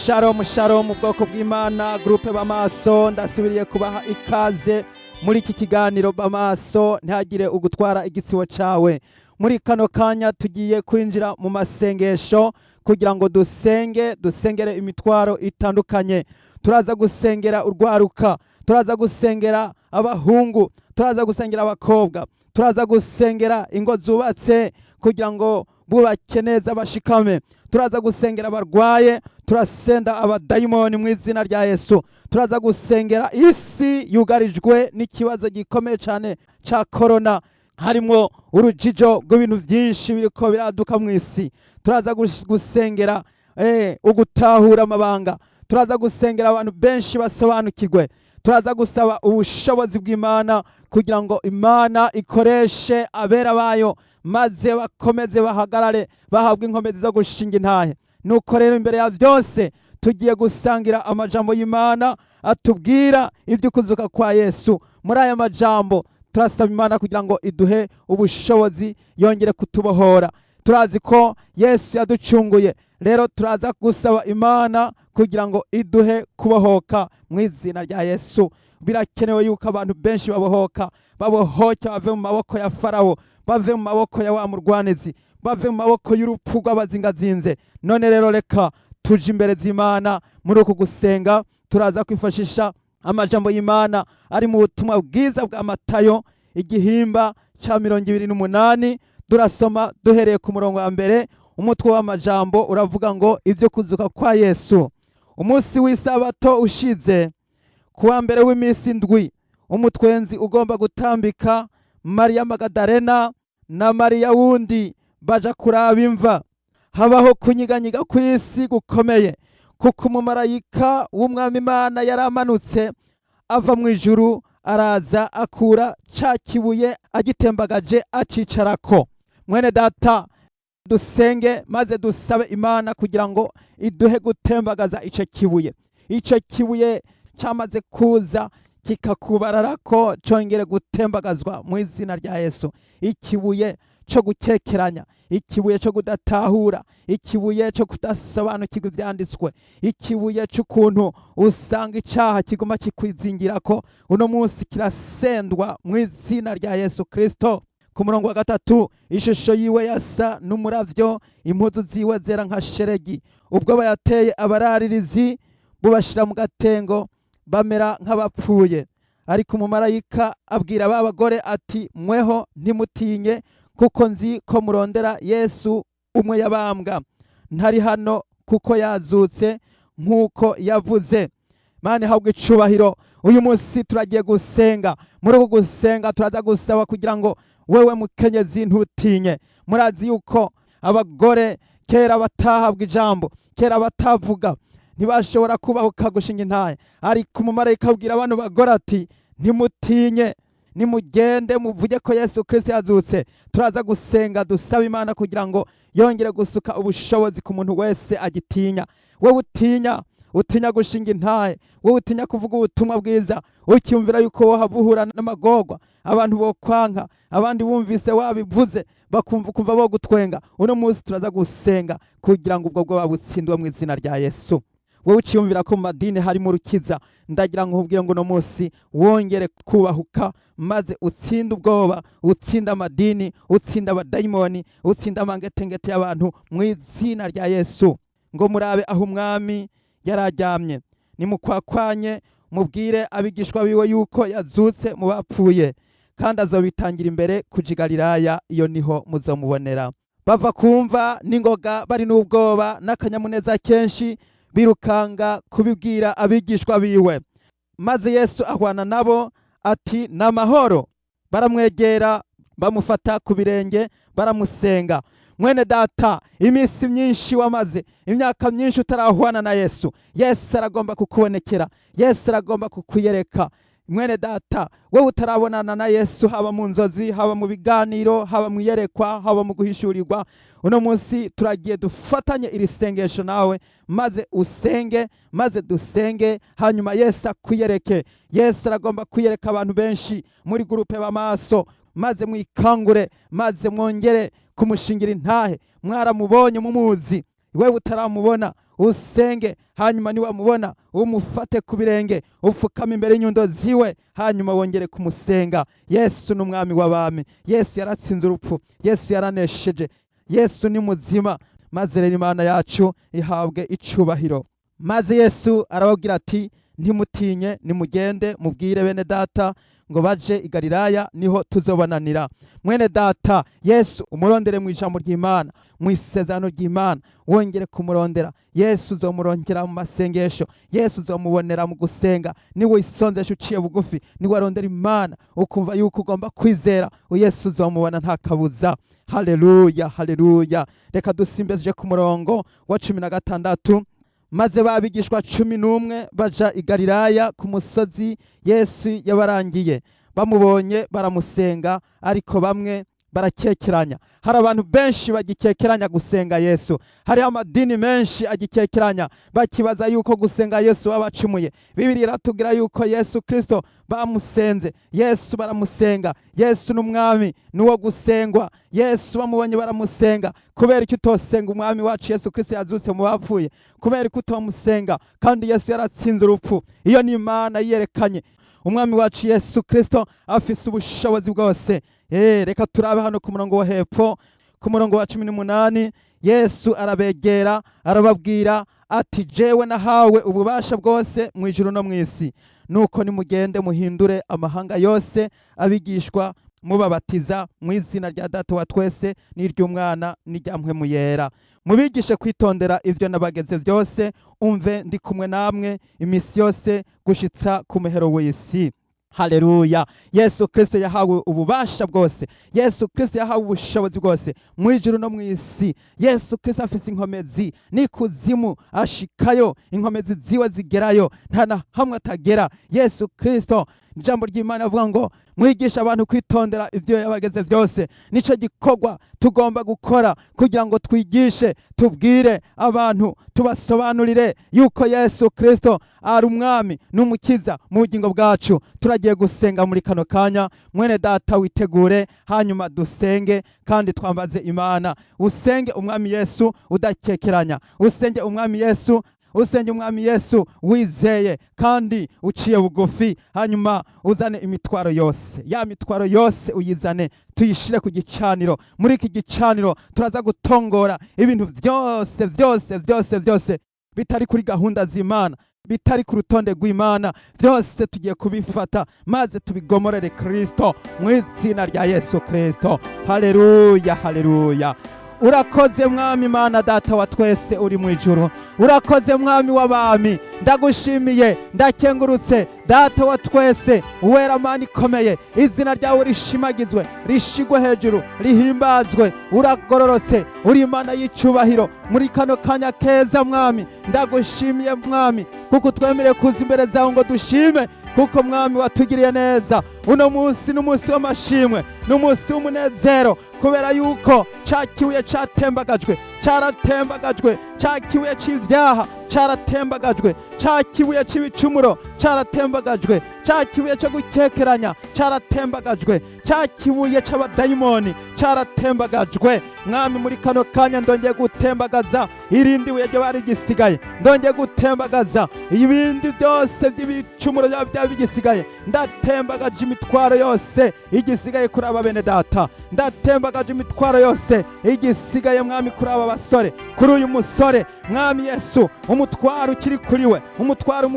Shalom shalom, ubwoko bw'Imana, groupe Bamaso, ndasubiriye kubaha ikaze muri iki kiganiro Bamaso, ntihagire ugutwara igitsibo cawe. Muri kano kanya tugiye kwinjira mu masengesho kugira ngo dusenge, dusengere imitwaro itandukanye. Turaza gusengera urwaruka, turaza gusengera abahungu, turaza gusengera abakobwa, turaza gusengera ingo zubatse kugira ngo bubake neza bashikame, turaza gusengera abarwaye, turasenda abadayimoni mu izina rya Yesu, turaza gusengera isi yugarijwe n'ikibazo gikomeye cyane ca korona, harimo urujijo rw'ibintu byinshi biriko biraduka mu isi. Turaza gusengera ugutahura amabanga, turaza gusengera abantu benshi basobanukirwe, turaza gusaba ubushobozi bw'Imana kugira ngo Imana ikoreshe abera bayo maze bakomeze bahagarare, bahabwe inkomezi zo gushinga intahe. Nuko rero, imbere ya byose tugiye gusangira amajambo y'Imana atubwira iby'ukuzuka kwa Yesu. Muri aya majambo turasaba Imana kugira ngo iduhe ubushobozi, yongere kutubohora. Turazi ko Yesu yaducunguye, rero turaza gusaba Imana kugira ngo iduhe kubohoka mu izina rya Yesu. Birakenewe yuko abantu benshi babohoka, babohoke bave mu maboko ya Farawo, bave mu maboko ya wa murwanizi, bave mu maboko y'urupfu rw'abazingazinze. None rero reka tuje imbere z'Imana muri uku gusenga. Turaza kwifashisha amajambo y'Imana ari mu butumwa bwiza bwa Matayo, igihimba ca 28. Turasoma duhereye ku murongo wa mbere. Umutwe w'amajambo uravuga ngo ibyo kuzuka kwa Yesu. Umunsi w'isabato ushize, ku wa mbere w'iminsi 7, umutwenzi ugomba gutambika, Mariya Magadarena na Mariya wundi baja kuraba imva. Habaho kunyiganyiga kw'isi gukomeye, kuko umumarayika w'Umwami Imana yari amanutse ava mu ijuru, araza akura ca kibuye, agitembagaje, acicarako. Mwene data, dusenge maze dusabe Imana kugira ngo iduhe gutembagaza ico kibuye. Ico kibuye cyamaze kuza kikakubararako congere gutembagazwa mu izina rya Yesu. Ikibuye cyo gukekeranya, ikibuye cyo kudatahura, ikibuye cyo kudasobanukirwa ibyanditswe, ikibuye cy'ukuntu usanga icaha kiguma kikwizingirako, uno munsi kirasendwa mu izina rya Yesu Kristo. Ku murongo wa gatatu: ishusho yiwe yasa n'umuravyo, impuzu ziwe zera nka sheregi. Ubwo bayateye abararirizi, bubashira mu gatengo, bamera nk'abapfuye. Ariko umumarayika abwira ba bagore ati: "Mweho ntimutinye, kuko nzi ko murondera Yesu umwe yabambwa. Ntari hano, kuko yazutse nk'uko yavuze." Mana ihabwa icubahiro. Uyu munsi turagiye gusenga. Muri uku gusenga turaza gusaba kugira ngo wewe mukenyezi ntutinye. Murazi yuko abagore kera batahabwa ijambo, kera batavuga, ntibashobora kubahuka gushinga intahe. Ariko umumarayika abwira abantu bagore ati: "Ntimutinye, nimugende muvuge ko Yesu Kristo yazutse." Turaza gusenga dusaba Imana kugira ngo yongere gusuka ubushobozi ku muntu wese agitinya. Wowe utinya, utinya gushinga intahe, wowe utinya kuvuga ubutumwa bwiza, ukiyumvira yuko wohava uhura n'amagorwa, abantu bokwanka, abandi bumvise wabivuze bakumva ukumva bo gutwenga, uno munsi turaza gusenga kugira ngo ubwo bwoba butsindwe mu izina rya Yesu. Wowe uciyumvira ko mu madini harimo urukiza, ndagira ngo nkubwire ngo uno munsi wongere kubahuka maze utsinde ubwoba, utsinde amadini, utsinde abadayimoni, utsinde amangetengete y'abantu mu izina rya Yesu. Ngo murabe aho Umwami yari aryamye, nimukwakwanye mubwire abigishwa biwe yuko yazutse mu bapfuye, kandi azobitangira imbere kuja i Galilaya, iyo niho muzomubonera. Bava kumva n'ingoga, bari n'ubwoba n'akanyamuneza kenshi, birukanga kubibwira abigishwa biwe. Maze Yesu ahwana nabo ati: "N'amahoro." Baramwegera, bamufata ku birenge, baramusenga. Mwene data, iminsi myinshi wamaze, imyaka myinshi utarahwana na Yesu, Yesu aragomba kukubonekera, Yesu aragomba kukwiyereka. Mwene data, wowe utarabonana na Yesu, haba mu nzozi, haba mu biganiro, haba mu iyerekwa, haba mu guhishurirwa, uno munsi turagiye dufatanye iri sengesho nawe, maze usenge, maze dusenge, hanyuma Yesu akwiyereke. Yesu aragomba kwiyereka abantu benshi muri groupe Bamaso, maze mwikangure, maze mwongere kumushingira intahe. Mwaramubonye, mumuzi. Wewe utaramubona, Usenge, hanyuma niwamubona umufate ku birenge, upfukame imbere y'inyundo ziwe, hanyuma wongere kumusenga. Yesu ni umwami w'abami. Yesu yaratsinze urupfu. Yesu yaranesheje. Yesu ni muzima. Maze rero Imana yacu ihabwe icubahiro. Maze Yesu arababwira ati: "Ntimutinye, nimugende mubwire bene data ngo baje i Galilaya, niho tuzobonanira." Mwene data, Yesu umurondere mu ijambo ry'Imana, mu isezerano ry'Imana. Wongere kumurondera Yesu, uzomurongera mu masengesho. Yesu uzomubonera mu gusenga. Niwe isonzesha uciye bugufi, niwe arondera Imana, ukumva yuko ugomba kwizera, Yesu uzomubona nta kabuza. Haleluya, haleluya. Reka dusimbeje ku murongo wa 16. Maze babigishwa 11 baja i Galilaya ku musozi Yesu yabarangiye. Bamubonye baramusenga, ariko bamwe barakekeranya. Hari abantu benshi bagikekeranya gusenga Yesu. Hariho amadini menshi agikekeranya, bakibaza yuko gusenga Yesu baba bacumuye. Bibiri iratubwira yuko Yesu Kristo bamusenze. Yesu baramusenga. Yesu n'umwami, n'uwo gusengwa. Yesu bamubonye baramusenga. Kubera icyo utosenga umwami wacu Yesu Kristo yazutse mu bapfuye? Kubera ko utomusenga kandi Yesu yaratsinze urupfu? Iyo ni Imana yiyerekanye. Umwami wacu Yesu Kristo afise ubushobozi bwose. Reka turabe hano ku murongo wo hepfo, ku murongo wa 18. Yesu arabegera, arababwira ati: "Jewe nahawe ububasha bwose mu ijuru no mu isi. Nuko nimugende muhindure amahanga yose abigishwa, mubabatiza mu izina rya Data wa twese n'iry'Umwana n'irya Mpwemu Yera. Mubigishe kwitondera ivyo nabageze byose. Umve, ndi kumwe namwe imisi yose gushitsa ku muhero w'isi." Haleluya! Yesu Kristo yahawe ububasha bwose. Yesu Kristo yahawe ubushobozi bwose mu ijuru no mu isi. Yesu Kristo afise inkomezi, n'ikuzimu ashikayo, inkomezi ziwe zigerayo, nta na hamwe atagera. Yesu Kristo, ijambo ry'Imana avuga ngo mwigisha abantu kwitondera ibyo yabageze byose. Nico gikorwa tugomba gukora kugira ngo twigishe, tubwire abantu, tubasobanurire yuko Yesu Kristo ari umwami n'umukiza mu bugingo bwacu. Turagiye gusenga muri kano kanya. Mwene data, witegure, hanyuma dusenge kandi twambaze Imana. Usenge umwami Yesu udakekeranya. Usenge umwami Yesu, usenge umwami Yesu wizeye kandi uciye bugufi. Hanyuma uzane imitwaro yose, ya mitwaro yose uyizane, tuyishire ku gicaniro. Muri iki gicaniro turaza gutongora ibintu byose, byose, byose, byose bitari kuri gahunda z'Imana, bitari ku rutonde rw'Imana. Byose tugiye kubifata maze tubigomorere Kristo mu izina rya Yesu Kristo. Haleluya, haleluya. Urakoze mwami Imana Data wa twese uri mu ijuru. Urakoze mwami w'abami. Ndagushimiye, ndakengurutse, Data wa twese uwera, Mana ikomeye. Izina ryawe rishimagizwe, rishigwe hejuru, rihimbazwe. Uragororotse, uri Imana y'icubahiro. Muri kano kanya keza, mwami, ndagushimiye mwami, kuko twemereye kuza imbere zawe ngo dushime, kuko mwami watugiriye neza. Uno munsi ni umunsi w'amashimwe, ni umunsi w'umunezero, kubera yuko ca kibuye catembagajwe, caratembagajwe. Ca kibuye c'ivyaha caratembagajwe, ca kibuye c'ibicumuro caratembagajwe, ca kibuye co gukekeranya caratembagajwe, ca kibuye c'abadayimoni caratembagajwe. Mwami, muri kano kanya ndongeye gutembagaza irindi buye ryoba rigisigaye. Ndongeye gutembagaza ibindi byose by'ibicumuro byaba byaba bigisigaye. Ndatembagaje imitwaro yose igisigaye kuri aba bene data. Ndatembagaje imitwaro yose igisigaye, mwami, kuri aba basore, kuri uyu musore. Mwami Yesu, umutwaro ukiri kuri we, umutwaro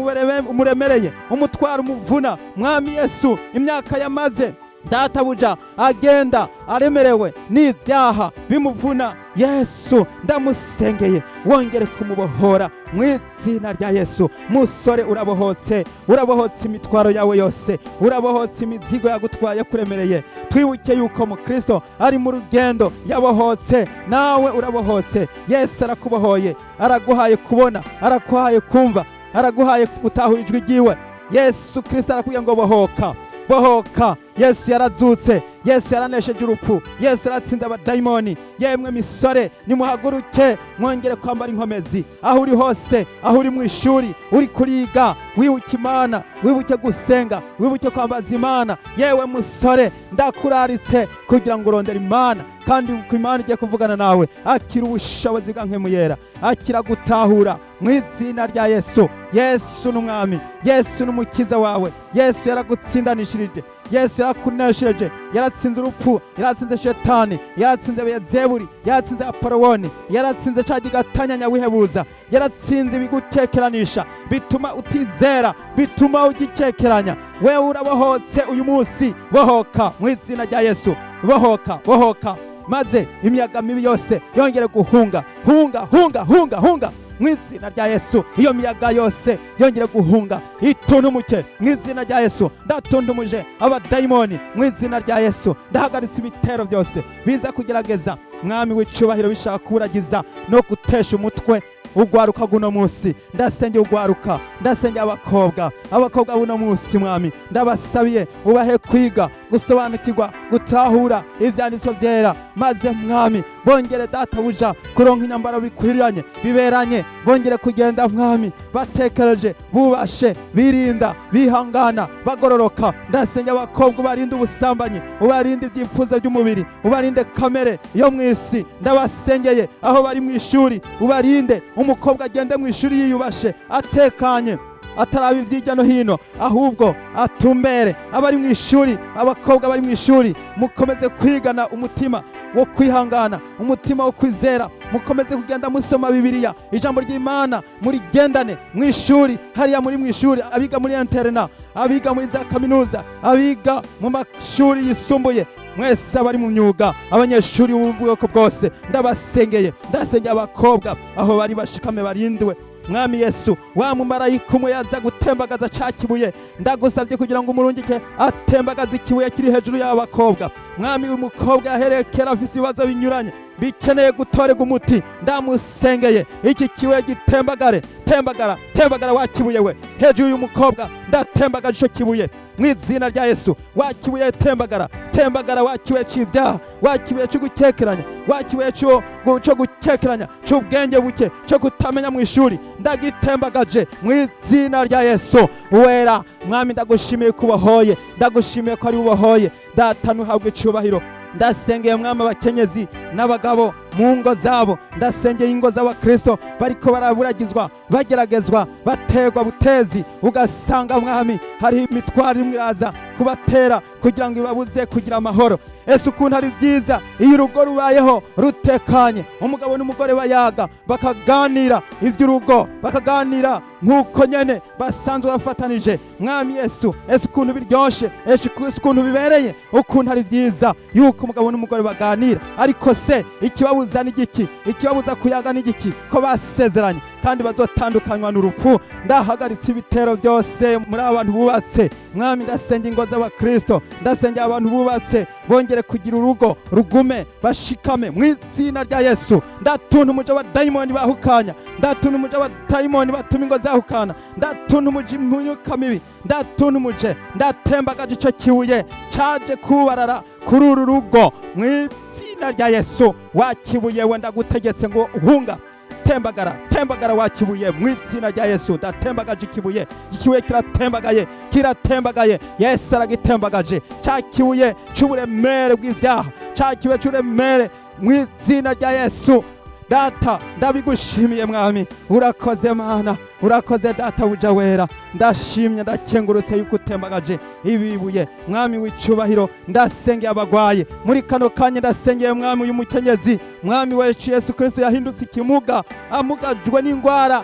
umuremereye, umutwaro umuvuna, mwami Yesu, imyaka yamaze, databuja, agenda aremerewe n'ibyaha bimuvuna, Yesu ndamusengeye, wongere kumubohora mu izina rya Yesu. Musore, urabohotse, urabohotse imitwaro yawe yose, urabohotse imizigo yagutwaye kuremereye. Twibuke yuko mu Kristo ari mu rugendo yabohotse. Nawe urabohotse. Yesu arakubohoye, araguhaye kubona, araguhaye kumva, araguhaye gutahura ijwi ryiwe. Yesu Kristo arakubwiye ngo bohoka, bohoka. Yesu yarazutse. Yesu yaranesheje urupfu, Yesu yaratsinze abadayimoni. Yemwe misore, nimuhaguruke mwongere kwambara inkomezi. Aho uri hose, aho uri mu ishuri, uri kuriga, wibuke Imana, wibuke gusenga, wibuke kwambaza Imana. Yewe musore, ndakuraritse kugira ngo urondere Imana, kandi uko Imana igiye kuvugana nawe, akira ubushobozi bwa Mpwemu Yera, akira gutahura mu izina rya Yesu. Yesu ni Umwami, Yesu ni Umukiza wawe. Yesu yaragutsindanishirije, Yesu yarakunesheje, yaratsinze urupfu, yaratsinze Shetani, yaratsinze Beyezebuli, yaratsinze Apolowoni, yaratsinze ca gigatanya wihebuza, yaratsinze ibigukekeranisha bituma utizera, bituma ugikekeranya. Wewe urabohotse uyu munsi, bohoka mu izina rya Yesu, bohoka, bohoka, maze imiyaga mibi yose yongere guhunga. Hunga, hunga, hunga, hunga mu izina rya Yesu. Iyo miyaga yose yongere guhunga, ituntumuke mu izina rya Yesu. Ndatuntumuje abadayimoni mu izina rya Yesu. Ndahagaritse ibitero byose biza kugerageza, Mwami w'icubahiro, bishaka kuburagiza no gutesha umutwe ugwaruka guno munsi. Ndasengeye ugwaruka, ndasengeye abakobwa, abakobwa buno munsi. Mwami, ndabasabiye ubahe kwiga, gusobanukirwa, gutahura ivyanditswe vyera, maze Mwami bongere, Databuja, kuronka inyambaro bikwiranye, biberanye, bongere kugenda, Mwami, batekereje, bubashe, birinda, bihangana, bagororoka. Ndasengeye abakobwa, ubarinde ubusambanyi, ubarinde ibyifuzo by'umubiri, ubarinde kamere yo mu isi. Ndabasengeye aho bari mu ishuri, ubarinde. Umukobwa agende mu ishuri yiyubashe, atekanye, ataraba iby'ijya no hino, ahubwo atumbere. Abari mu ishuri, abakobwa bari mu ishuri, mukomeze kwigana umutima wo kwihangana, umutima wo kwizera. Mukomeze kugenda musoma Bibiliya, ijambo ry'Imana murigendane mu ishuri. Hariya muri mu ishuri, abiga muri internat, abiga muri za kaminuza, abiga mu mashuri yisumbuye mwese, abari mu myuga, abanyeshuri b'ubwoko bwose, ndabasengeye. Ndasengeye abakobwa aho bari, bashikame, barindwe. Mwami Yesu, wa mumarayika umwe yaza gutembagaza ca kibuye, ndagusabye kugira ngo umurungike atembagaze ikibuye kiri hejuru y'aba bakobwa. Mwami, uyu mukobwa yahereye kera afise ibibazo binyuranye bikeneye gutorerwa umuti. Ndamusengeye, iki kibuye gitembagare. Tembagara, tembagara wa kibuye we, hejuru y'uyu mukobwa. Ndatembagaje ico kibuye mu izina rya Yesu. Wa kibuye, tembagara, tembagara wa kibuye c'ibyaha, wa kibuye co gukekeranya, wa kibuye co gukekeranya, c'ubwenge buke, co kutamenya mu ishuri, ndagitembagaje mu izina rya Yesu wera. Mwami, ndagushimiye ko ubohoye, ndagushimiye ko ari ubohoye. Data, ntuhabwe icubahiro. Ndasengeye, Mwami, abakenyezi n'abagabo mu ngo zabo. Ndasengeye ingo z'abakristo bariko baraburagizwa, bageragezwa, bategwa butezi, ugasanga, Mwami, hariho imitwaro imwe iraza kubatera kugira ngo ibabuze kugira amahoro. Ese ukuntu ari byiza iyo urugo rubayeho rutekanye, umugabo n'umugore bayaga, bakaganira iby'urugo, bakaganira nk'uko nyene basanzwe bafatanije. Mwami Yesu, ese ukuntu biryoshe, ese ukuntu bibereye, ukuntu ari byiza yuko umugabo n'umugore baganira! Ariko se ikibabuza n'igiki? Ikibabuza kuyaga n'igiki, ko basezeranye kandi bazotandukanywa n'urupfu? Ndahagaritse ibitero byose muri aba bantu bubatse. Mwami, ndasenga ingo z'abakristo, ndasenga abantu bubatse bongere kugira urugo rugume, bashikame mu izina rya Yesu. Ndatuntumuje abadayimoni bahukanya, ndatuntumuje abadayimoni batuma ingo zahukana, ndatuntumuje imyuka mibi, ndatuntumuje, ndatembagaje ico kibuye caje kubarara kuri uru rugo mu izina rya Yesu. Wa kibuye we, ndagutegetse ngo uhunga, tembagara, tembagara wa kibuye mu izina rya Yesu. Ndatembagaje ikibuye, ikibuye kiratembagaye, kiratembagaye. Yesu aragitembagaje ca kibuye c'uburemere bw'ivyaha, ca kibuye c'uburemere mu izina rya Yesu. Data, ndabigushimiye. Mwami, urakoze. Mana, urakoze. Data buja wera, ndashimye, ndakengurutse yuko utembagaje ibibuye. Mwami w'icubahiro, ndasengeye abagwaye muri kano kanya. Ndasengeye, Mwami, uyu mukenyezi, Mwami wacu Yesu Kristo, yahindutse ikimuga, amugajwe n'ingwara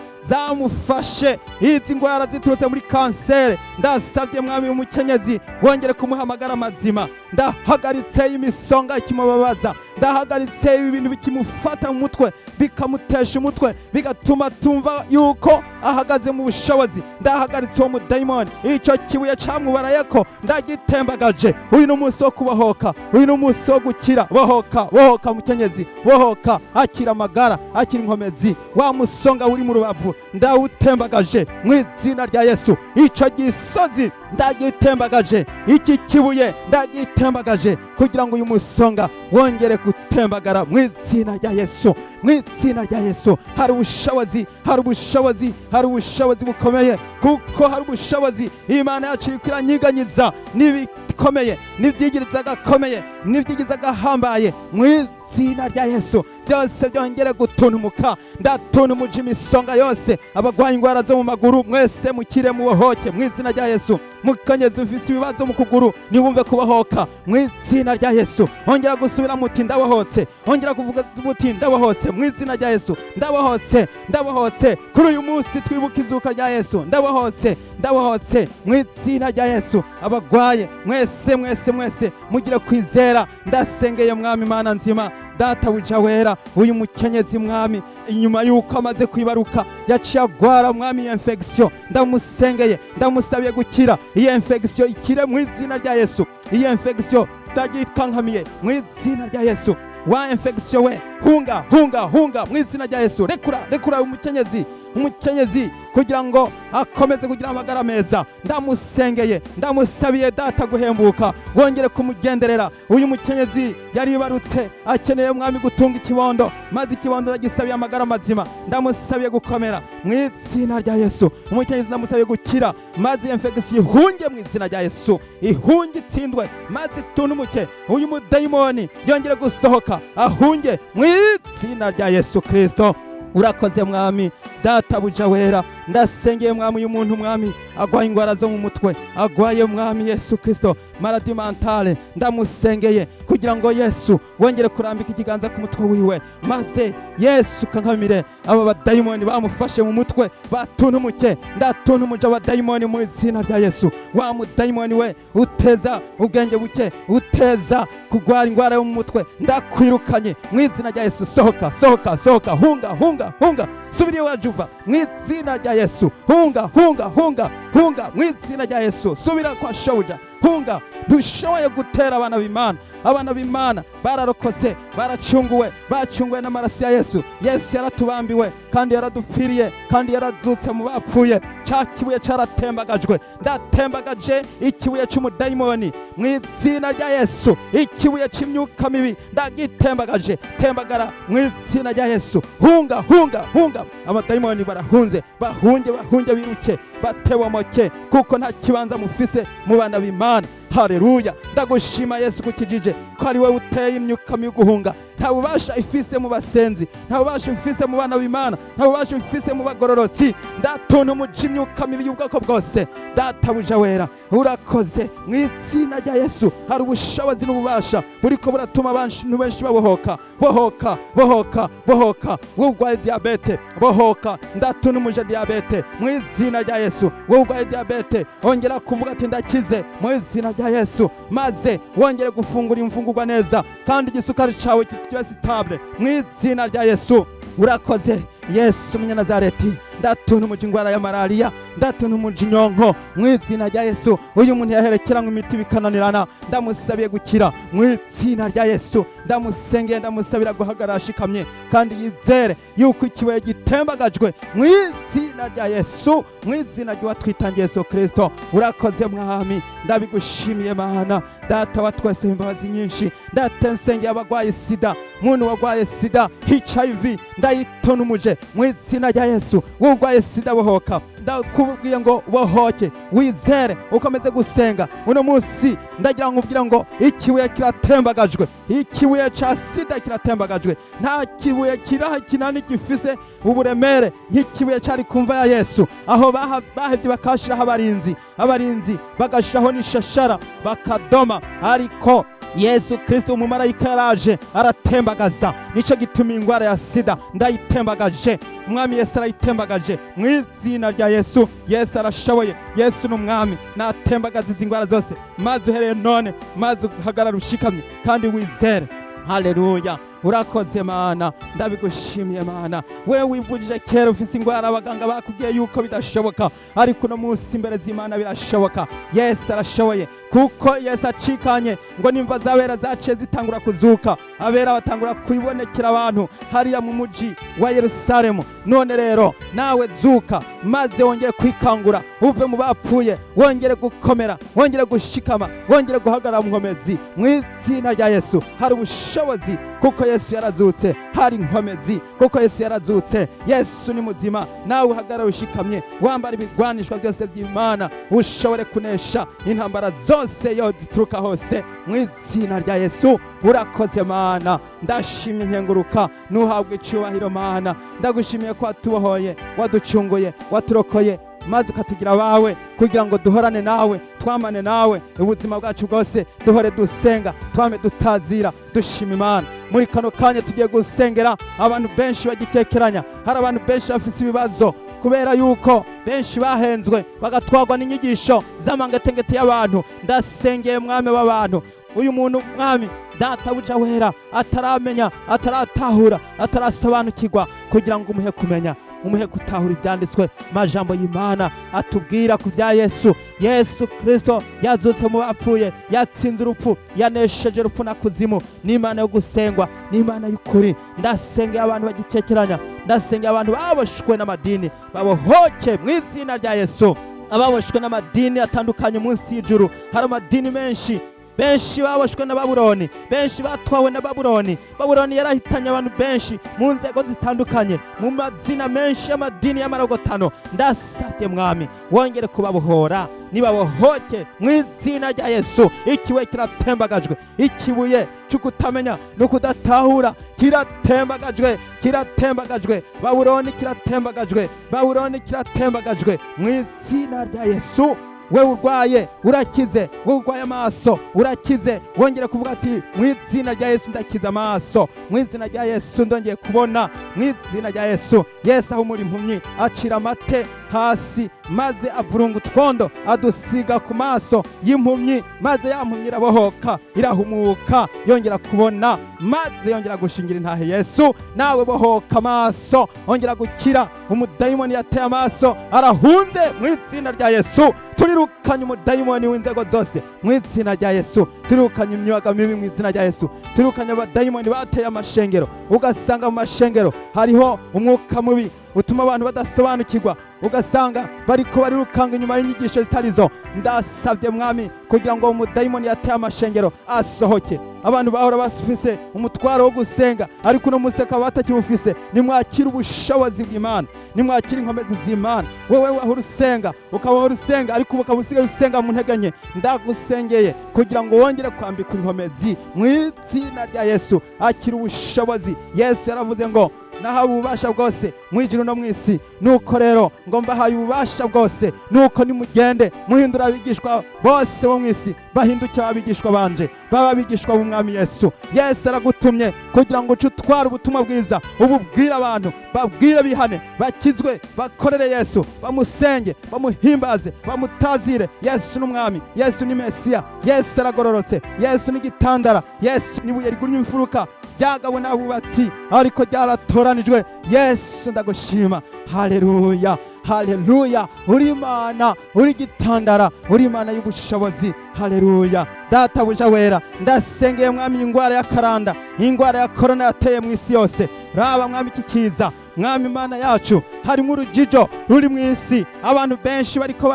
zamufashe, izi ngwara ziturutse muri kanseri. Ndasabye, Mwami, umukenyezi wongere kumuhamagara amazima. Ndahagaritse imisonga ikimubabaza, ndahagaritse ibintu bikimufata mu mutwe. Bikamutesha umutwe, bigatuma tumva yuko ahagaze mu bushobozi. Ndahagaritse uwo mudayimoni, icyo kibuye camwubarayeko ndagitembagaje. Uyu ni umunsi wo kubohoka, uyu ni umunsi wo gukira. Bohoka, bohoka mukenyezi, bohoka, akira amagara, akira inkomezi. Wa musonga uri mu rubavu ndawutembagaje mu izina rya Yesu. Ico gisozi ndagitembagaje, iki kibuye ndagitembagaje, kugira ngo uyu musonga wongere gutembagara mu izina rya Yesu, mu izina rya Yesu. Hari ubushobozi, hari ubushobozi, hari ubushobozi bukomeye, kuko hari ubushobozi. Imana yacu iriko iranyiganyiza n'ibikomeye, n'ibyigiriza agakomeye, n'ibyigiza agahambaye. Mu izina rya Yesu byose byongere gutuntumuka. Ndatuntumuje imisonga yose. Abagwaye indwara zo mu maguru mwese mukire, mubohoke mu izina rya Yesu. Mukenyezi ufise ibibazo mu kuguru, niwumve kubohoka mu izina rya Yesu. Ongera gusubira muti ndabohotse. Ongera kuvuga muti ndabohotse mu izina rya Yesu. Ndabohotse, ndabohotse. Kuri uyu munsi twibuka izuka rya Yesu. Ndabohotse, ndabohotse mu izina rya Yesu. Abagwaye mwese, mwese, mwese mugire kwizera. Ndasengeye Mwami Mana nzima, Databuja wera, uyu mukenyezi Mwami, inyuma yuko amaze kwibaruka yaciye agwara Mwami infection. Ndamusengeye, ndamusabiye gukira. Iyi infection ikire mu izina rya Yesu. Iyi infection ndagikankamiye mu izina rya Yesu. Wa infection we, hunga, hunga, hunga mu izina rya Yesu. Rekura, rekura umukenyezi, umukenyezi, kugira ngo akomeze kugira amagara meza. Ndamusengeye, ndamusabiye Data guhembuka, wongere kumugenderera. Uyu mukenyezi yaribarutse, akeneye Mwami gutunga ikibondo, maze ikibondo ndagisabiye amagara mazima, ndamusabiye gukomera mu izina rya Yesu. Umukenyezi ndamusabiye gukira, maze infection ihunge mu izina rya Yesu, ihunge, itsindwe, maze itunumuke. Uyu mudayimoni yongere gusohoka, ahunge mu izina rya Yesu Kristo. Urakoze Mwami Databuja wera. Ndasengeye Mwami uyu muntu Mwami agwaye ingwara zo mu mutwe, agwaye Mwami Yesu Kristo maladie mentale. Ndamusengeye kugira ngo Yesu wongere kurambika ikiganza ku mutwe wiwe, maze Yesu kankamire aba badayimoni bamufashe mu mutwe batunumuke. Ndatuntumuje abadayimoni mu izina rya Yesu. Wa mudayimoni we uteza ubwenge buke, uteza kugwara ingwara yo mu mutwe, ndakwirukanye mu izina rya Yesu. Sohoka, sohoka, sohoka, hunga, hunga, hunga, subira iwacu uva mu izina rya Yesu. Hunga, hunga, hunga, hunga mu izina rya Yesu. Subira kwa shobuja, hunga. Ntushoboye gutera abana b'Imana. Abana b'Imana bararokotse, baracunguwe, bacunguwe n'amaraso ya Yesu. Yesu yaratubambiwe kandi yaradupfiriye kandi yarazutse mu bapfuye. Ca kibuye caratembagajwe. Ndatembagaje ikibuye c'umudayimoni mu izina rya Yesu. Ikibuye c'imyuka mibi ndagitembagaje. Tembagara mu izina rya Yesu. Hunga, hunga, hunga. Abadayimoni barahunze. Bahunge, bahunge, biruke, batewomoke, kuko nta kibanza mufise mu bana b'Imana. Haleluya! Ndagushima Yesu kukijije ko ari wowe uteye imyuka mibi guhunga. Nta bubasha ifise mu basenzi, nta bubasha ifise mu bana b'Imana, nta bubasha ifise mu bagororotsi. Ndatuntumuje imyuka mibi y'ubwoko bwose. Databuja wera, urakoze. Mu izina rya Yesu hari ubushobozi n'ububasha buriko buratuma abantu benshi babohoka. Bohoka, bohoka, bohoka. Wowe urwaye diyabete, bohoka. Ndatuntumuje diyabete mu izina rya Yesu. Wowe urwaye diyabete, ongera kuvuga ati ndakize mu izina rya Yesu, maze wongere gufungura imfungurwa neza kandi igisukari cawe kibe stable mu izina rya Yesu. Urakoze Yesu Umunyanazareti. Ndatuntumuje ingwara ya malariya, ndatuntumuje inyonko mu izina rya Yesu. Uyu muntu yaherekeranywe imiti bikananirana, ndamusabiye gukira mu izina rya Yesu. Ndamusengeye, ndamusabira guhagarara ashikamye kandi yizere yuko ikibuye gitembagajwe mu izina rya Yesu, mu izina ry'uwatwitangiye Yesu Kristo. Urakoze Mwami, ndabigushimiye Mana Data wa twese, imbabazi nyinshi. Ndatensengeye abagwaye sida. Muntu wagwaye sida, HIV, ndayitonumuje mu izina rya Yesu. Urwaye sida, bohoka. Ndakubwiye ngo bohoke, wizere, ukomeze gusenga. Uno munsi ndagira ngo ubwire ngo ikibuye kiratembagajwe, ikibuye ca sida kiratembagajwe. Nta kibuye kiraha kinani gifise uburemere nk'ikibuye cari kumva ya Yesu, aho bahevye bakashiraho abarinzi, abarinzi bagashiraho n'ishashara bakadoma, ariko Yesu Kristo umumarayika yaraje aratembagaza. Nico gituma ingwara ya sida ndayitembagaje. Umwami Yesu arayitembagaje mu izina rya Yesu. Yesu arashoboye, Yesu ni umwami. Natembagaza izi ngwara zose, maze uhereye none, maze uhagarara ushikamye kandi wizere. Haleluya! Urakoze Mana, ndabigushimiye Mana. Wewe wivujije kera ufise ingwara, abaganga bakubwiye yuko bidashoboka, ariko uno munsi imbere z'Imana birashoboka. Yesu arashoboye, kuko Yesu acikanye ngo nimva z'abera zaciye zitangura kuzuka, abera batangura kwibonekera abantu hariya mu muji wa Yerusalemu. None rero nawe zuka, maze wongere kwikangura, uve mu bapfuye, wongere gukomera, wongere gushikama, wongere guhagarara mu nkomezi. Mu izina rya Yesu hari ubushobozi, kuko Yesu yarazutse. Hari inkomezi, kuko Yesu yarazutse. Yesu ni muzima. Nawe uhagarara ushikamye, wambara ibigwanishwa byose by'Imana, ushobore kunesha intambara zose yo zituruka hose, mu izina rya Yesu. Urakoze Mana, ndashimye, nkenguruka, nuhabwe icubahiro Mana. Ndagushimiye ko watubohoye, waducunguye, waturokoye, maze ukatugira abawe, kugira ngo duhorane nawe, twamane nawe ubuzima bwacu bwose, duhore dusenga, twame dutazira, dushima Imana. Muri kano kanya tugiye gusengera abantu benshi bagikekeranya. Hari abantu benshi bafise ibibazo kubera yuko benshi bahenzwe, bagatwarwa n'inyigisho z'amangetengete y'abantu. Ndasengeye Mwami w'abantu, uyu muntu, Mwami Databuja wera, ataramenya, ataratahura, atarasobanukirwa, kugira ngo umuhe kumenya, umuhe gutahura ibyanditswe, majambo y'Imana atubwira ku bya Yesu. Yesu Kristo yazutse mu bapfuye, yatsinze urupfu, yanesheje urupfu na kuzimu. Ni Imana yo gusengwa, ni Imana y'ukuri. Ndasengeye abantu bagikekeranya, ndasengeye abantu baboshwe n'amadini, babohoke mu izina rya Yesu. Ababoshwe n'amadini atandukanye munsi y'ijuru, hari amadini menshi. Benshi baboshwe na Babuloni, benshi batwawe na Babuloni. Babuloni yarahitanye abantu benshi mu nzego zitandukanye, mu mazina menshi y'amadini y'amarogotano. Ndasabye Mwami, wongere kubabohora, nibabohoke mu izina rya Yesu. Ikibuye kiratembagajwe, ikibuye cyo kutamenya no kudatahura kiratembagajwe, kiratembagajwe. Babuloni kiratembagajwe, Babuloni kiratembagajwe mu izina rya Yesu. Wewe urwaye urakize, wewe urwaye amaso urakize. Wongere kuvuga ati: "Mu izina rya Yesu ndakize amaso, mu izina rya Yesu ndongeye kubona, mu izina rya Yesu." Yesu ahumura impumyi, acira amate hasi, maze avurunga utwondo, adusiga ku maso y'impumyi, maze ya mpumyi irabohoka, irahumuka, yongera kubona, maze yongera gushingira intahe Yesu. Nawe bohoka amaso, ongera gukira. Umudayimoni yateye amaso arahunze mu izina rya Yesu. Turirukanye umudayimoni w'inzego zose mu izina rya Yesu. Turirukanye imyuga mibi mu izina rya Yesu. Turirukanye abadayimoni bateye amashengero, ugasanga mu mashengero hariho umwuka mubi utuma abantu badasobanukirwa, ugasanga bariko barirukanga inyuma y'inyigisho zitarizo. Ndasabye Mwami, kugira ngo umudayimoni yateye amashengero asohoke. Abantu bahora bafise umutwaro wo gusenga, ariko uno munsi akaba batakiwufise. Nimwakire ubushobozi bw'Imana, nimwakire inkomezi z'Imana. Wewe wahora usenga, ukaba wahora usenga, ariko ubu ukaba usigaye usenga mu ntege nke, ndagusengeye kugira ngo wongere kwambikwa inkomezi mu izina rya Yesu. Akira ubushobozi. Yesu yaravuze ngo: "Nahawe ububasha bwose mu ijuru no mu isi. Nuko rero ngo mbahaye ububasha bwose, nuko nimugende muhindura abigishwa bose bo mu isi, bahinduke abigishwa banje, baba abigishwa b'Umwami Yesu." Yesu aragutumye kugira ngo uce utware ubutumwa bwiza, ububwire abantu, babwire bihane, bakizwe, bakorere Yesu, bamusenge, bamuhimbaze, bamutazire. Yesu ni Umwami, Yesu ni Mesiya, Yesu aragororotse, Yesu ni igitandara, Yesu ni ibuye rigumye imfuruka ryagawe n'abubatsi ariko ryaratoranijwe. Yesu, ndagushima. Haleluya, haleluya! Uri Imana, uri igitandara, uri Imana y'ubushobozi. Haleluya! Databuja wera, ndasengeye Mwami, ingwara ya karanda, ingwara ya korona yateye mu isi yose. Raba Mwami iki kiza, Mwami Imana yacu, harimo urujijo ruri mu isi, abantu benshi bariko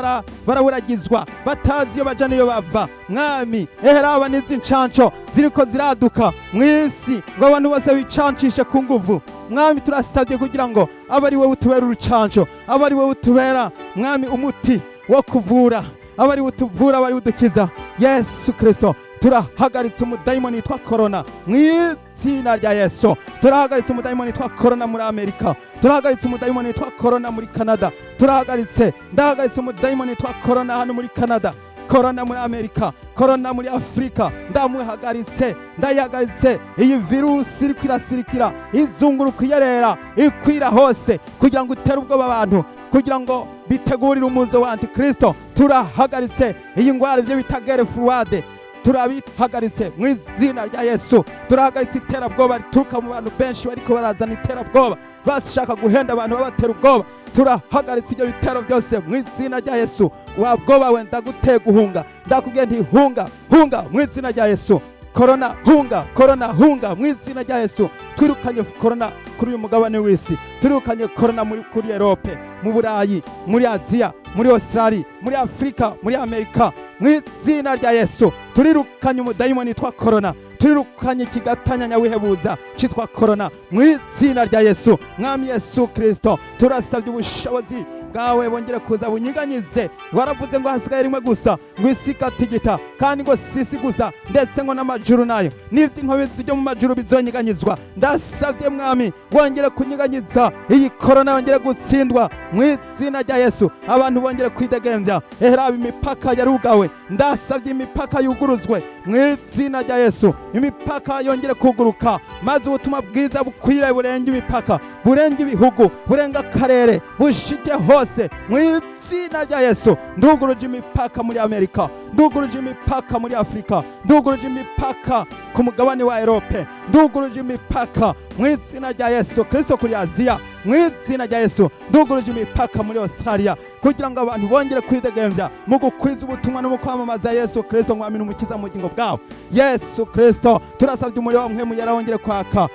baraburagizwa, batazi iyo baja n'iyo bava. Mwami, ehe raba n'izi ncanco ziriko ziraduka mu isi, ngo abantu bose bicancishe ku nguvu. Mwami, turasabye kugira ngo abe ari wowe utubera urucanco, abe ari wowe utubera, Mwami, umuti wo kuvura, abe ari we utuvura, abe ari we udukiza. Yesu Kristo, turahagaritse umudayimoni witwa korona mu izina rya Yesu. Turahagaritse umudayimoni witwa korona muri Amerika, turahagaritse umudayimoni witwa korona muri Canada, turahagaritse, ndahagaritse umudayimoni witwa korona hano muri Canada, korona muri Amerika, korona muri Afurika. Ndamuhagaritse, ndayihagaritse iyi virusi iriko irasirikira, izunguruka, iyerera, ikwira hose, kugira ngo itere ubwoba abantu, kugira ngo bitegurire umuzo wa Antikristo. Turahagaritse iyi ngwara, ibyo bita guerre froide. Turabihagaritse mu izina rya Yesu. Turahagaritse iterabwoba rituruka mu bantu benshi bariko barazana iterabwoba, bashaka guhenda abantu babatera ubwoba. Turahagaritse ibyo bitero byose mu izina rya Yesu. Wa bwoba we, ndaguteye guhunga. Ndakubwiye nti hunga, hunga mu izina rya Yesu. Korona hunga, korona hunga mu izina rya Yesu. Twirukanye korona kuri uyu mugabane w'isi. Turukanye korona muri kuri Europe, mu Burayi, muri Aziya, muri Australia, muri Afurika, muri Amerika, mu izina rya Yesu. Turirukanye umudayimoni witwa korona. Turirukanye ikigatanya nyawihebuza cyitwa korona mu izina rya Yesu. Mwami Yesu Kristo, turasabye ubushobozi bwawe bongere kuza bunyiganyize. Waravuze ngo hasigaye rimwe gusa ngo isi igatigita, kandi ngo si isi gusa, ndetse ngo n'amajuru nayo n'iby'inkomezi byo mu majuru bizonyeganyizwa. Ndasabye Mwami, wongere kunyiganyiza iyi korona, yongere gutsindwa mu izina rya Yesu. Abantu bongere kwidegembya. Eheraba imipaka yarugawe. Ndasabye imipaka yuguruzwe mu izina rya Yesu. Imipaka yongere kuguruka, maze ubutumwa bwiza bukwire, burenge imipaka, burenge ibihugu, burenge akarere, bushike hose mu izina rya Yesu. Nduguruje imipaka muri Amerika, nduguruje imipaka muri Afurika, nduguruje imipaka ku mugabane wa Europe, nduguruje imipaka mu izina rya Yesu Kristo kuri Aziya. Mu izina rya Yesu nduguruje imipaka muri Australia, kugira ngo abantu bongere kwidegembya mu gukwiza ubutumwa no mu kwamamaza Yesu Kristo mwami n'Umukiza mu bugingo bwabo. Yesu Kristo, turasabye umuriro wa Mpwemu Yera wongere kwaka,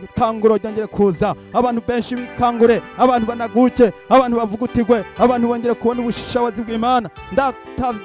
ikanguro ryongere kuza, abantu benshi bikangure, abantu banaguke, abantu bavugutigwe, abantu bongere kubona ubushobozi bw'Imana.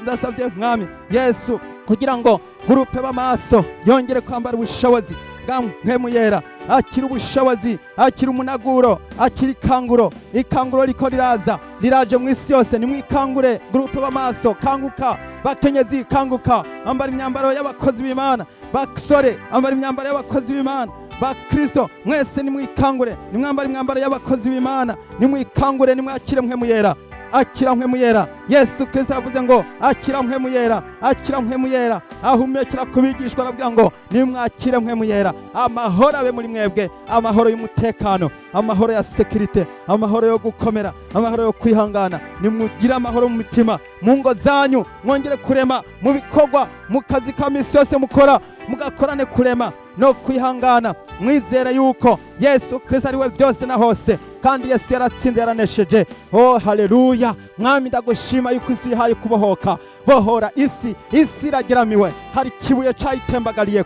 Ndasabye Mwami Yesu kugira ngo groupe b'amaso yongere kwambara ubushobozi bwa Mpwemu Yera, akira ubushobozi, akira umunaguro, akira ikanguro. Ikanguro riko riraza, riraje mu isi yose. Nimwikangure, groupe b'amaso, kanguka. Bakenyezi, kanguka, ambara imyambaro y'abakozi b'Imana. Basore, ambara imyambaro y'abakozi b'Imana. Bakristo mwese, nimwikangure, nimwambare imyambaro y'abakozi b'Imana. Nimwikangure, nimwakire Mpwemu Yera. Akira Mpwemu Yera. Yesu Kristo aravuze ngo akira Mpwemu Yera, akira Mpwemu Yera. Ahumekera kubigishwa, arabwira ngo nimwakire Mpwemu Yera, amahoro abe muri mwebwe, amahoro y'umutekano, amahoro ya sécurité, amahoro yo gukomera, amahoro yo kwihangana. Nimugire amahoro mu mitima, mu ngo zanyu, mwongere kurema mu bikorwa, mu kazi ka misi yose mukora, mugakorane kurema no kwihangana, mwizera yuko Yesu Kristo ari we byose na hose, kandi Yesu yaratsinze, yaranesheje. Oh haleluya! Mwami, ndagushima yuko isi yihaye kubohoka. Bohora isi, isi irageramiwe, hari ikibuye cayitembagariye.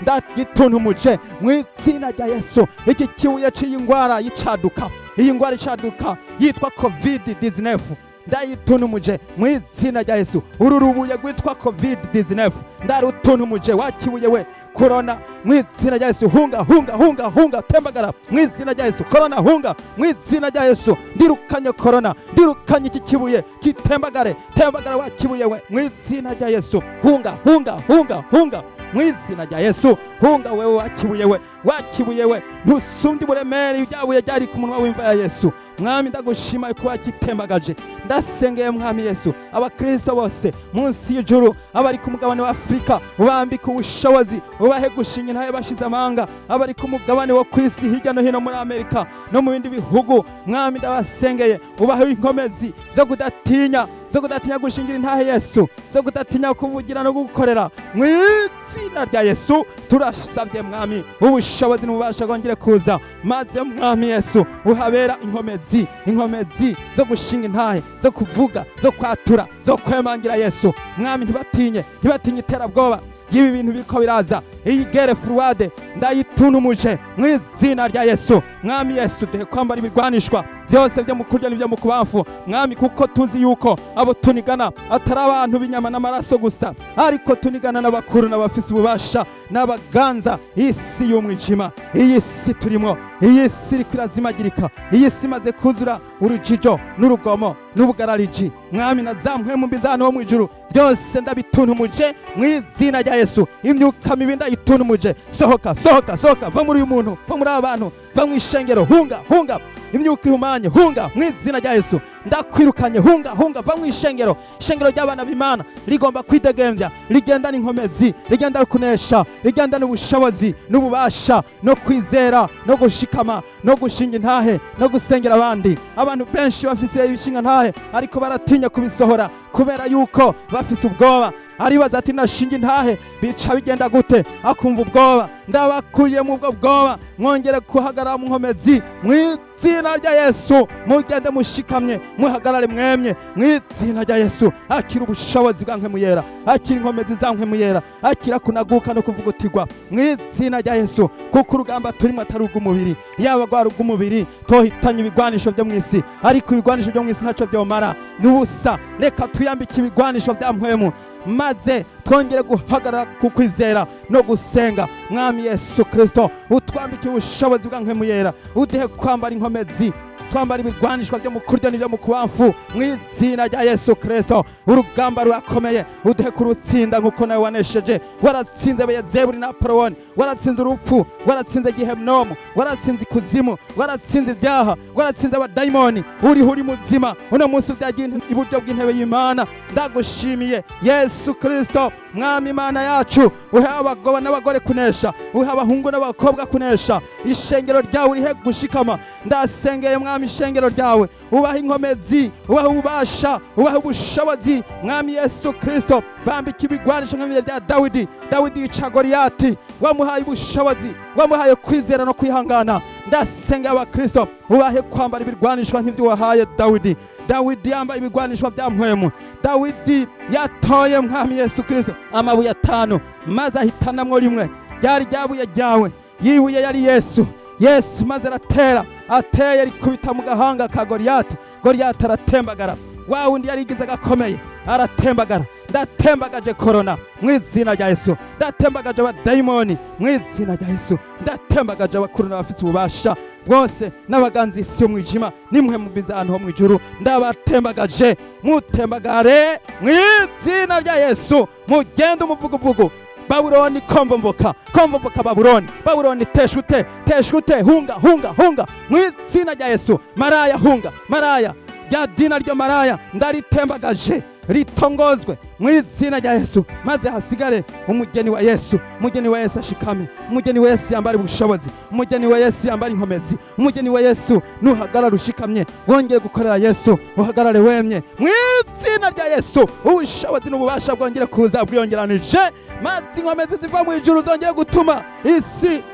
Ndagituntumuje mu izina rya Yesu. Iki kibuye c'iyi ngwara y'icaduka, iyi ngwara icaduka yitwa COVID 19, ndayituntumuje mu izina rya Yesu. Uru rubuye rwitwa COVID 19 ndarutuntumuje. Wakibuye we korona, mu izina rya Yesu, hunga, hunga, hunga, hunga, tembagara mu izina rya Yesu. Korona hunga mu izina rya Yesu. Ndirukanye korona, ndirukanye iki kibuye kitembagare. Tembagara wakibuye we mu izina rya Yesu. Hunga, hunga, hunga, hunga mu izina rya Yesu. Hunga wewe wakibuye we, wakibuye we, ntusumbye uburemere ryabuye ryari ku munwa w'imva ya Yesu. Mwami, ndagushima ko wakitembagaje. Ndasengeye Mwami Yesu abakristo bose munsi y'ijuru, abari ku mugabane wa Afurika, ubambike ubushobozi, ubahe gushinga intahe bashize amanga. Abari ku mugabane wo ku isi hirya no hino, muri Amerika no mu bindi bihugu, Mwami, ndabasengeye, ubahe inkomezi zo kudatinya, zo kudatinya gushingira intahe Yesu, zo kudatinya kuvugira no gukorera mu izina rya Yesu. Turasabye Mwami ubushobozi n'ububasha bwongere kuza, maze Mwami Yesu uhabera inkomezi, inkomezi zo gushinga intahe, zo kuvuga, zo kwatura, zo kwemangira Yesu. Mwami, ntibatinye, ntibatinye iterabwoba y'ibi bintu biriko biraza. Iyi guerre froide ndayituntumuje mu izina rya Yesu. Mwami Yesu, duhe kwambara ibigwanishwa byose byo mu kurya n'ibyo mu kubamfu, Mwami, kuko tuzi yuko abo tunigana atari abantu b'inyama n'amaraso gusa, ariko tunigana n'abakuru n'abafise ububasha n'abaganza isi y'umwijima. Iyi si turimo, iyi si iriko irazimagirika, iyi si imaze kuzura urujijo n'urugomo n'ubugarariji. Mwami, na za mpwemu mbi z'ahantu ho mu ijuru, byose ndabituntumuje mu izina rya Yesu. Imyuka mibi ndayituntumuje. Sohoka, sohoka, sohoka, va muri uyu muntu, va muri aba bantu, va mu ishengero. Hunga, hunga, imyuka ihumanye, hunga mu izina rya Yesu. Ndakwirukanye, hunga, hunga, va mu ishengero. Ishengero ry'abana b'Imana rigomba kwidegembya, rigendana inkomezi, rigenda kunesha, rigendana ubushobozi n'ububasha no kwizera no gushikama no gushinga intahe no gusengera abandi. Abantu benshi bafise ibishinga ntahe, ariko baratinya kubisohora kubera yuko bafise ubwoba. Aribaza ati nashinga intahe bica bigenda gute? Akumva ubwoba. Ndabakuye mu bwo bwoba, mwongere guhagarara mu nkomezi mu izina rya Yesu. Mugende mushikamye, muhagarare mwemye mu izina rya Yesu. Akira ubushobozi bwa Mpwemu Yera, akira inkomezi za Mpwemu Yera, akira kunaguka no kuvugutirwa mu izina rya Yesu. Kuko urugamba turimo atari urw'umubiri. Yaba rwari urw'umubiri, tohitanye ibigwanisho byo mu isi, ariko ibigwanisho byo mu isi ntacyo byomara, n'ubusa. Reka tuyambike ibigwanisho bya mpwemu, maze twongere guhagarara ku kwizera no gusenga. Mwami Yesu Kristo, utwambike ubushobozi bwa Mpwemu Yera, uduhe kwambara inkomezi, twambara ibigwanishwa byo mu kuryo n'ibyo mu kubamfu mu izina rya Yesu Kristo. Urugamba rurakomeye, uduhe kurutsinda nk'uko nawe wanesheje. Waratsinze Beyezebuli na Apoloni, waratsinze urupfu, waratsinze Gihenomu, waratsinze ikuzimu, waratsinze ibyaha, waratsinze abadayimoni. Uriho, uri muzima uno munsi, ubyagiye iburyo bw'intebe y'Imana. Ndagushimiye Yesu Kristo, Mwami Imana yacu. Uhe abagabo n'abagore kunesha, uhe abahungu n'abakobwa kunesha. Ishengero ryawe urihe gushikama. Ndasengeye Mwami ishengero ryawe, ubahe inkomezi, ubahe ububasha, ubahe ubushobozi. Mwami Yesu Kristo, bambike ibigwanisho nk'ibihe bya Dawidi. Dawidi yica Goliyati, wamuhaye ubushobozi, wamuhaye kwizera no kwihangana. Ndasengeye Abakristo, ubahe kwambara ibirwanishwa nk'ibyo wahaye Dawidi. Dawidi yambaye ibigwanishwa bya mpwemu. Dawidi yatoye, Mwami Yesu Kristo, amabuye atanu, maze ahitanamwo rimwe, ryari ryabuye ryawe. Yibuye yari Yesu. Yesu maze aratera, ateye rikubita mu gahanga ka Goliyati. Goliyati aratembagara, wa wundi yarigize agakomeye aratembagara. Ndatembagaje korona mu izina rya Yesu, ndatembagaje abadayimoni mu izina rya Yesu, ndatembagaje abakuru n'abafite ububasha bwose n'abaganzi isi y'umwijima nimwe mubiza ahantu ho mu ijuru. Ndabatembagaje, mutembagare mu izina rya Yesu, mugende umuvuguvugu. Babuloni komvomboka, komvomboka Babuloni, Babuloni teshute, teshute, hunga, hunga, hunga mu izina rya Yesu. Maraya hunga, maraya rya dina ryo maraya ndaritembagaje, ritongozwe mu izina rya Yesu, maze hasigare umugeni wa Yesu. Umugeni wa Yesu ashikame, umugeni wa Yesu yambara ubushobozi, umugeni wa Yesu yambara inkomezi. Umugeni wa Yesu nuhagarara ushikamye, wongere gukorera Yesu, uhagarare wemye mu izina rya Yesu. Ubushobozi n'ububasha bwongere kuza bwiyongeranije, maze inkomezi ziva mu ijuru zongere gutuma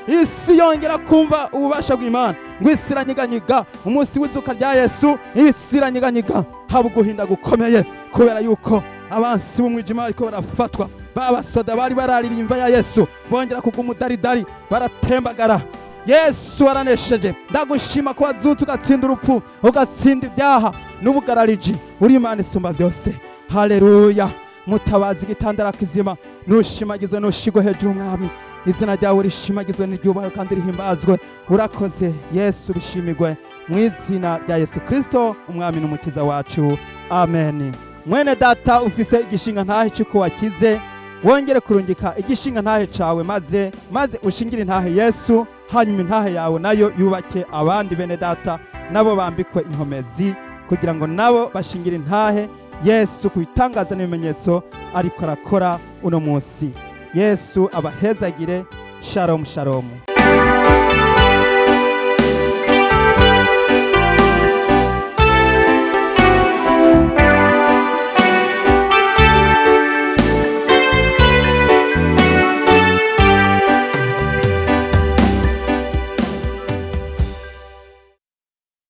isi yongera kumva ububasha bw'Imana. Ngo isi iranyiganyiga umunsi w'izuka rya Yesu, isi iranyiganyiga, haba uguhinda gukomeye, kubera yuko abansi b'umwijima bariko barafatwa. Ba basoda bari baraririye imva ya Yesu bongera kugwa umudaridari, baratembagara. Yesu waranesheje, ndagushima ko wazutse ugatsinda urupfu, ugatsinda ibyaha n'ubugarariji. Uri Imana isumba byose. Haleluya! Mutabazi, igitandara kizima, nushimagizwe, nushigwe hejuru. Mwami, izina ryawe rishimagizwe n'iryubahwe kandi rihimbazwe. Urakoze Yesu, bishimirwe mu izina rya Yesu Kristo, Umwami n'Umukiza wacu, amen. Mwene data, ufise igishinga ntahe cy'uko wakize, wongere kurungika igishinga ntahe cawe, maze ushingire intahe Yesu, hanyuma intahe yawe nayo yubake abandi bene data, nabo bambikwe inkomezi kugira ngo nabo bashingire intahe Yesu ku bitangaza n'ibimenyetso ariko arakora uno munsi. Yesu abahezagire. Shalom, shalom.